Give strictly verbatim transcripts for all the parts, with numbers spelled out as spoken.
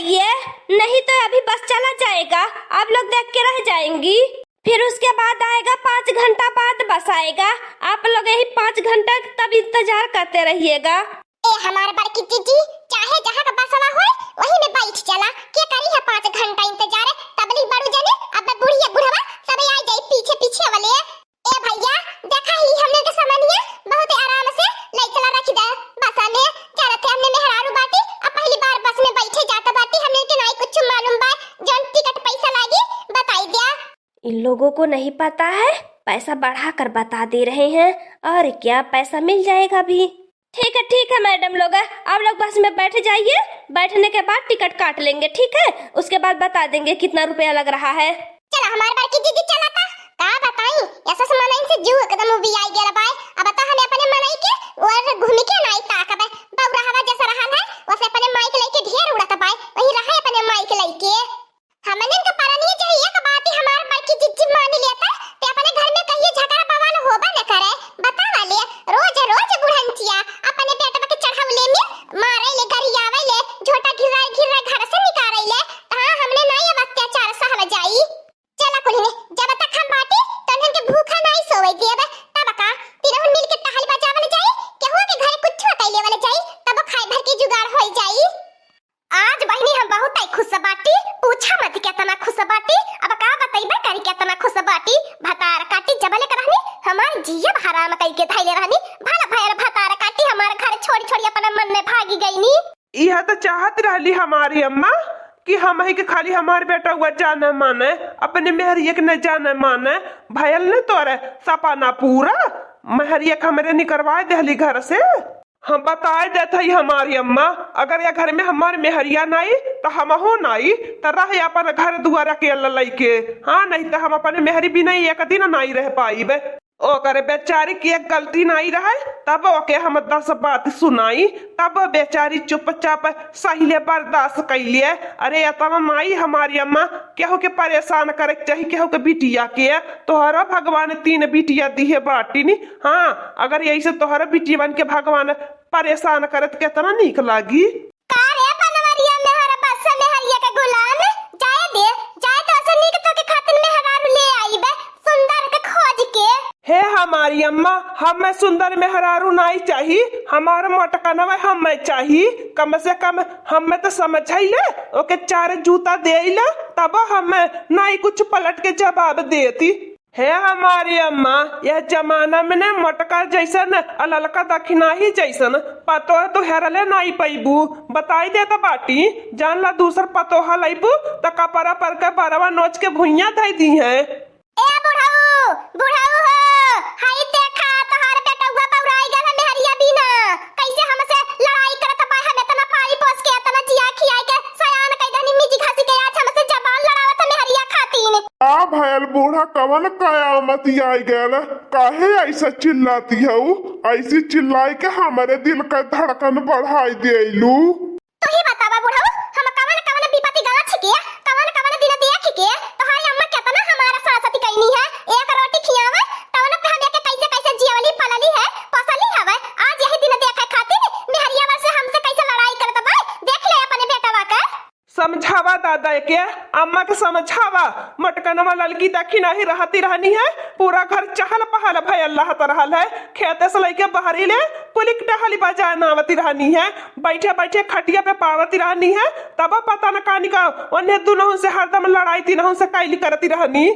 ये नहीं तो अभी बस चला जाएगा, आप लोग देख के रह जाएंगी। फिर उसके बाद आएगा, पाँच घंटा बाद बस आएगा, आप लोग यही पाँच घंटा तब इंतजार करते रहिएगा। ए हमार बड़की जीजी, चाहे जहाँ का बसवा होए, वही में बैठ चला। के करी है पाँच घंटा इंतजार? तबली बड़ू जने, अब बुढ़िया बुढ़वा सब आ जाई पीछे पीछे वाले। ए भैया, देखा ही हमने के समनिया बहुत आराम से लई चला रखी दे बस में। जानते हमने मेहरारू बाटी, अब पहली बार बस में बैठे जाता बाटी, हमने के नाई कुछ मालूम बा। जौन टिकट पैसा लागी, बताई दिया। इन लोगों को नहीं पता है, पैसा बढ़ा कर बता दे रहे हैं। और क्या, पैसा मिल जाएगा अभी। ठीक है, ठीक है मैडम लोग, आप लोग बस में बैठ जाइए, बैठने के बाद टिकट काट लेंगे, ठीक है? उसके बाद बता देंगे कितना रुपया लग रहा है। चला हमार बड़की दीदी, चला ता। का बताई, ऐसा से मनई से जीव एकदम उबियाई गेल बाय। अब तो हमें अपने मनई के और घूमी के नाई ताकबे। बौरा हवा जैसा रहल है, वैसे अपने माई के लेके ढेर उड़त बाय, वही रहे अपने माई के लेके। हमनन के परनिया चाहिए के बात ही हमार बड़की जिज्जी मान लेता, ते अपने घर में कहिए झगड़ा बवाल होबा न करे। बतावा ले, रोज रोज बुढ़ंचिया अपने बेटवा के चढ़ावले में मारे ले, गरियावे ले, झोटा घिर्रा घिर्रा घर से निकारे ले। त हाँ, हमने नाई अब अत्याचार सहल जाई। चला कुलिने, जब तक हम बाटी, तनहन के भूखा नाई सोवे देब। तब का, तीनहुन मिल के टहल बजावल जाई, केहू के घरे कुछ कई लेवल जाई, तब खाए भर के जुगाड़ होई जाई। आज बहिनी हम बहुत ही खुश बाटी, पूछा मत केतना खुश बाटी। अब का बतइबे करी केतना खुश बाटी। भतार काटी जबले के रहनी, हमार जियब हराम कई के धइले रहनी। भला भयल भतार काटी हमार घर छोड़ी छोड़ी अपना मन में भागी गईनी। इहे तो चाहत रहली हमारी अम्मा कि हमही के खाली हमार बेटवा जाने माने, अपने मेहरिया के न जाने माने। भयल न तोरे सपना पूरा, मेहरिया के हमरे निकरवाए देहली घर से। हम बताए देत हई हमारी अम्मा, अगर या घर में हमार मेहरिया नाई, त हमहू नाई, त रहे अपन घर दुआर अकेला लइके। हाँ, नहीं त हम अपने मेहरी बिना एक दिन नाई रह पाइबे। ओकर बेचारी के एक गलती नाई रहे, तब ओके हम दस बात सुनाई, तब बेचारी चुपचाप सहिले बर्दाश्त कइले। अरे, एतना नाई हमारी अम्मा, केहू के परेशान करे के चाही, केहू के बिटिया के। तोहरा भगवान तीन बिटिया दिहे बाटिन, हाँ, अगर यही से तोहरा बिटियवन के भगवान परेशान करे त केतना नीक लागी। का रे बनवरिया मेहर, बस मेहरिया के गुलाम, जाए दे, जाए तो ऐसे नीक तो के खातिर मेहरारू ले आईबे, सुंदर के खोज के। हे हमारी अम्मा, हमें सुंदर मेहरारू नाई चाही, हमार मोटकनवा हमें चाही। कम से कम हमें तो समझाई ले, ओके चार जूता दे ले, तब हमें नाई कुछ पलट के जवाब देती। हे हमारी अम्मा, यह जमाना में ने मोटका जैसन आ ललका दखिनाही जैसन पतोह तो हेरले नाई पैबू। बताई देत बाटी, जान ला दूसर पतोह लैबू त कपड़ा पर के बरवा नोच के भुइयां धई दीहे। ए बुढ़ऊ, बुढ़ऊ हो, हाई देखा तोहार बेटउआ बौराई गल है मेहरिया बिना। कैसे हमसे लड़ाई करत बा, हम एतना पाली पोस के, एतना जिया खियाई के सयान कई दहनी मिजी घासी के, आज हमसे जबान लड़ावत है मेहरिया खातिन। का भयल बूढ़ा, कवन कयामत आइ गयल? काहे ऐसा चिल्लाती हऊ? ऐसी चिल्लाइ के हमरे दिल क धड़कन बढ़ाइ देइलू। तू ही बतावा बुढ़ऊ, हम कवन कवन विपत्ति गलत छिके, कवन कवन दिन देख के तोहारी अम्मा केतना हमारा सासती कइनी है। एक रोटी खियावे, तवन पे हम एके कैसे कैसे जियवली, पलली है, पोसली हवे। आज यही दिन देखे खातिर मेहरिया से हमसे कैसे लड़ाई करत बा। देख ले अपने बेटवा के। समझावा दादा के, अम्मा के समझावा। मोटकनवा ललकी देखी नाही रहती रहनी है, पूरा घर चहल पहल भयल रहत रहल है। खेते से लइके बहरी ले कुलिक टहली बजाए नावती रहनी है, बैठे बैठे खटिया पे पावती रहनी है, तब पता न कानी का ओन्हे दुनहुन से हरदम लड़ाई तीनहुन से कैली करती रहनी।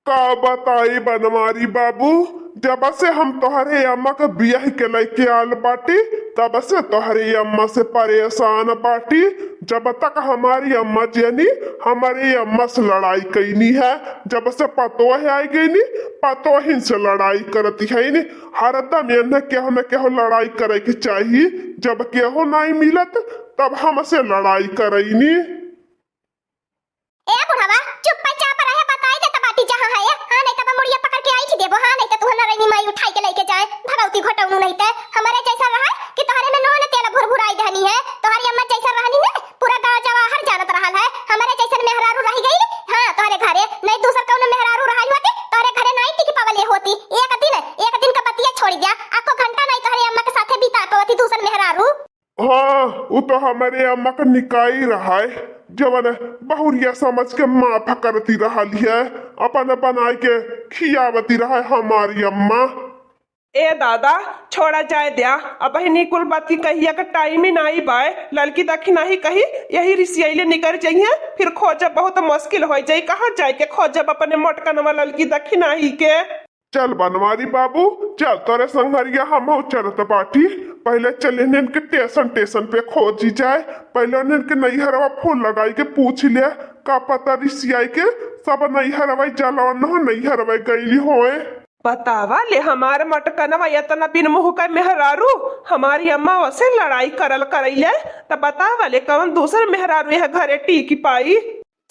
का बताई बनवारी बाबू, जब से हम तोहरे अम्मा के बियाह के लइके आल बाटी, तब से तोहरे अम्मा से परेशान बाटी। जब तक हमारी अम्मा जेनी, हमारी अम्मा से लड़ाई कइनी है, जब से पतोह आइ गइनी, पतोहिन से लड़ाई करती है नी। हरदम एन्हे केहू न केहू लड़ाई करे के चाही, जब केहू नाई मिलत, तब हमसे लड़ाई करइनी। ए बुढ़वा, चुप्पे चाप रहे, बताई देत बाटी जहाँ है, हाँ, नहीं तब मुड़िया पकड़ के आइठ देबो, हाँ, नहीं तो तू ना रही माई उठाई के लइके जाए, भगौती घटौनू नहीं ते, हमरे जैसा रहे कि तोहरे में नून तेल भुरभुराई देहनी है, तोहरी अम्मा जैसा रहनी ने, पूरा गाँव जवाहर जानत रहल है, हमरे जैसन मेहरारू रहि गइल, हाँ, तोहरे घरे, नहीं दूसर कौनो मेहरारू रहल होती, तोहरे घरे नहीं टिक पवले होती, एक दिन, एक दिन का बतिया छोड़ दिया, आको घंटा नहीं तोहरे अम्मा के साथे बिता पवती दूसर मेहरारू। हाँ, उ तो हमरे अम्मा क निकाई रहै, जवन बहुरिया समझ के माफ करती रहली है, अपन बनाई के खियावती रहै हमारी अम्मा। ए दादा, छोड़ा जाए द्या, अबहिन ई कुल बाती कहिया क टाइम ही नाई बाय। ललकी दखिनाही कही, यही रिसियाइले निकर जइहें, फिर खोजब बहुत मुश्किल होइ जाई। कहाँ जाइके खोजब अपने मोटकनवा ललकी दखिनाही के? चल बनवारी बाबू, चल तोरे संघरिया हमहू चलत बाटी। पहिले चल इन्हन के टेसन टेसन पे खोजी जाए, पहिले इन्हन के नैहरवा फोन लगाई के पूछ ले, का पता रिसियाई के सब नैहरवा जाला न हो, नैहरवा गईली होए। बतावा ले हमार मटकनवा एतना बिन मुँह क मेहरारू, हमारी अम्मा ओसे लड़ाई करल करइले, त बतावा ले कवन दूसर मेहरारू यह घरे टीकी पाई?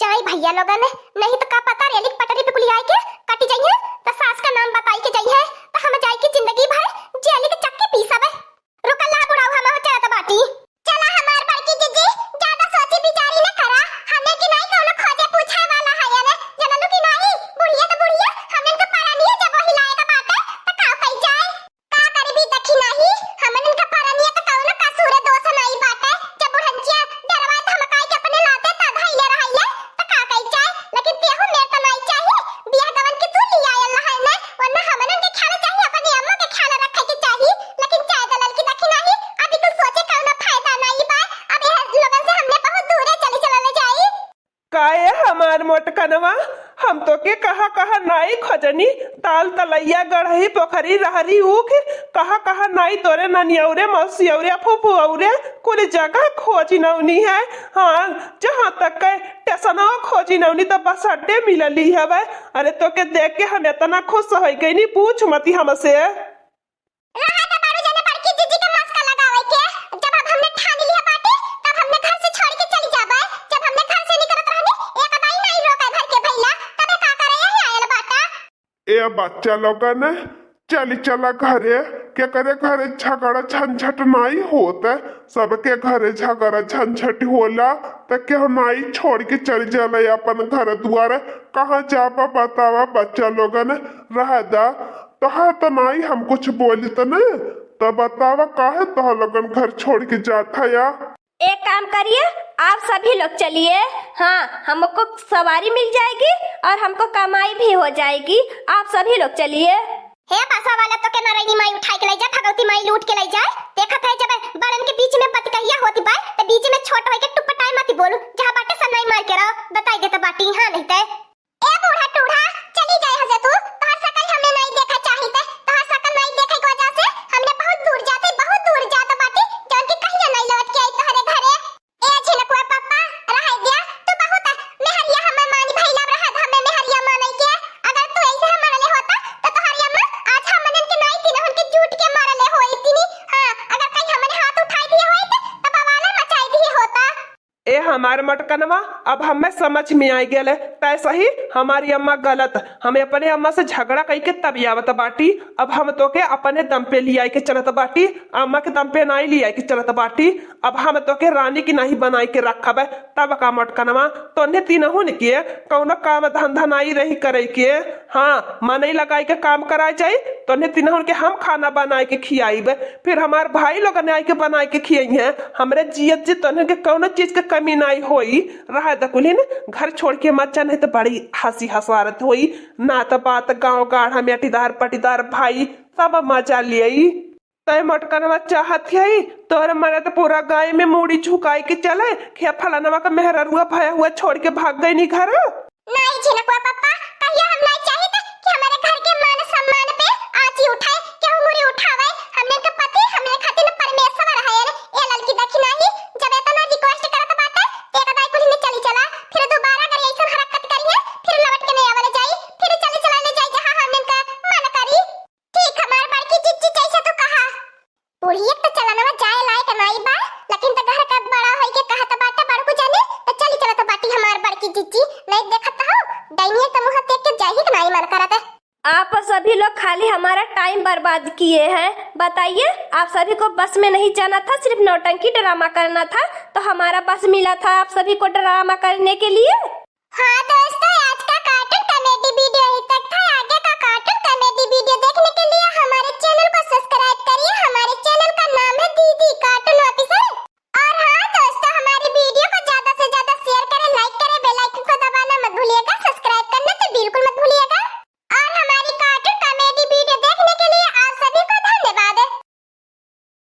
जाई भइया लोगन, नहीं त का पता रेली क पटरी पे कुली आइके कटी जइहें, त सास क नाम बताई के जइहें, त हम जाई के जिंदगी भर जेली क चक्की पीसबे। रुका ला बुढ़ऊ, हमहू चलत बाटी। चला हमार बड़की जीजी, ज्यादा सोची विचारी न करा, हमने की नाई कौनो खोजे पूछे वाला है, अरे जनलू की नाई, बुढ़िया त बुढ़िया, हमने के परानिया जब वही लायक बाटे, त का कई जाए? का करबी दखिनाही, हमने के परानिया त कौनो कसूर दोष नाई बाटे, जब बुढ़ंचिया डरवा धमकाई के अपने लाते त धइले रहइले, त का कई जाए? लेकिन तेहू मेर त नाई चाही, बियाह गवन के तू लियायल है न, वरना हमनन के ख्याल चाही, अपनी अम्मा के ख्याल रखे के चाही। लेकिन जाए द ललकी दखिनाही, अभी कुल सोचे कौनो फायदा नाई बा। अब यह लोगन से हमने बहुत दूरे चली चलल जाई। का ए हमार मोटकनवा, हम तोके कहाँ कहाँ नाई खोजनी, ताल तलैया गढ़ही पोखरी रहरी ऊख, कहाँ कहाँ नाई तोरे ननियौरे मौसियौरे फुफुऔरे कुल जगह खोजिनौनी है। हाँ, जहाँ तक के टेसनवा खोजिनौनी त बस अड्डे मिलली हवे। अरे तोके देख के हम एतना खुश होइ गइनी, पूछ मती हमसे। रहा त बारू जने बड़की जीजी के मस्का लगावे के, जब अब हमने ठान लिया बाटे, तब हमने घर से छोड़ के चली जाबे। जब हमने घर से निकलत रहनी, एक दाई नाई रोके घर के भैया, तबे का करे यही आयल बाटा। ए बच्चा लोगन, चली चला घरे, केकरे घरे झगड़ा झंझट नाई होत, सबके घरे झगड़ा झंझट होला, त केहू नाई छोड़ के चली जाला अपन घर दुआर। कहाँ जाबा बतावा बच्चा लोगन, रह दा। तोहार त नाई हम कुछ बोली त न, त बतावा काहे तोह लोगन घर छोड़ के जात है या? एक काम करिए, आप सभी लोग चलिए। हाँ, हमको सवारी मिल जाएगी और हमको कमाई भी हो जाएगी। आप सभी लोग चलिए। हे बसा वाला, तोके नारायणी माई उठाई के लइ जा, भगवती माई लूट के लइ जाए। देखत है जब बड़न के बीच में बतकहिया होती बाय, त बीच में छोट होई के टुपटाए मती बोलू। जहाँ बाटे सब नाई मार के रहो, बताई देत बाटी, हाँ नहीं ते। ए बूढ़ा टूढ़ा, चली जाए हसे तू, तोहर सकल हमने नाई देखा चाहित, तोहर सकल नाई देखे के वजह से हमने बहुत दूर जाते, बहुत दूर जात बाटी, जौन की कहियो नाई लौट के आई तोहरे घरे। ए झिनकुआ पप्पा, रहे दिया, तू बहुत मेहरिया हमर मानी भइला, रहे द हमें मेहरिया मानई के। अगर तू ऐसे हम मानले होता, त तोहरी अम्मा आज हमनन के नाई तीनहुन के जूट के मारले होई तीनी। हाँ, अगर कहीं हमने हाथ उठाई दिए होई त, त बवाले मचाई दिए होता। ए हमार मटकनवा, अब हमें समझ में आई गेले, तय सही, हमारी अम्मा गलत। हम अपने अम्मा से झगड़ा कई के तब आवत बाटी। अब हम तोके अपने दम पे लियाई के चलत बाटी, अम्मा के दम पे नाई लियाई के चलत बाटी। अब हम तोके रानी की नाई बनाई के रखब। तब का मटकनवा, तोन्हे तीनहुन के कौनो काम धंधा नाई रही करे के। हाँ, मनई लगाई के काम कराए जाई, तोन्हे तीनहुन के हम खाना बनाए के खियाइब, फिर हमार भाई लोगन आए के बनाए के खियाई हैं। हमरे जियत जी तोन्हे के कौनो चीज के कमी नाई होई। रहे द कुलिन, घर छोड़ के मत जा, नहीं त बड़ी हंसी हंसारत होई। नात बात गाँव गाढ़ा में अटीदार पटीदार भाई सब मजा लियाई। तय मोटकनवा चाहत हई, तोर मरद पूरा गाय में मूड़ी झुकाई के चले कि फलनवा का मेहररुआ भया हुआ छोड़ के भाग गई नी घर। नाई झिनकुआ पप्पा, कहियो हम नाई चाहित कि हमारे घर के मान सम्मान पे आँची उठाए, केहू मुरी उठावे। हमने के पति, हमने खातिर परमेश्वर है। ए ललकी दखिनाही, जब इतना request करत बाटे, एक दाई कुछ में चली चला, फिर दोबारा अगर ऐसन हरकत करिए, फिर लौट के नहीं आवल जाई, फिर चली चला ले जाई जहाँ हमने का मन करी। ठीक हमार बड़की जिज्जी जैसे तू कहा। बुढ़िया के तो चलनवा जाए लायक नाई बा, लेकिन त घर का बड़ा होई के कहत बाटे बड़कू जाने, त चली चलत बाटी हमार बड़की जिज्जी। नहीं देखत हो, डाइनिया के मुँह देख के जाही के नाई मन करत। आप सभी लोग खाली हमारा टाइम बर्बाद किए हैं। बताइए, आप सभी को बस में नहीं जाना था, सिर्फ नौटंकी ड्रामा करना था, तो हमारा बस मिला था आप सभी को ड्रामा करने के लिए। हाँ दोस्तों,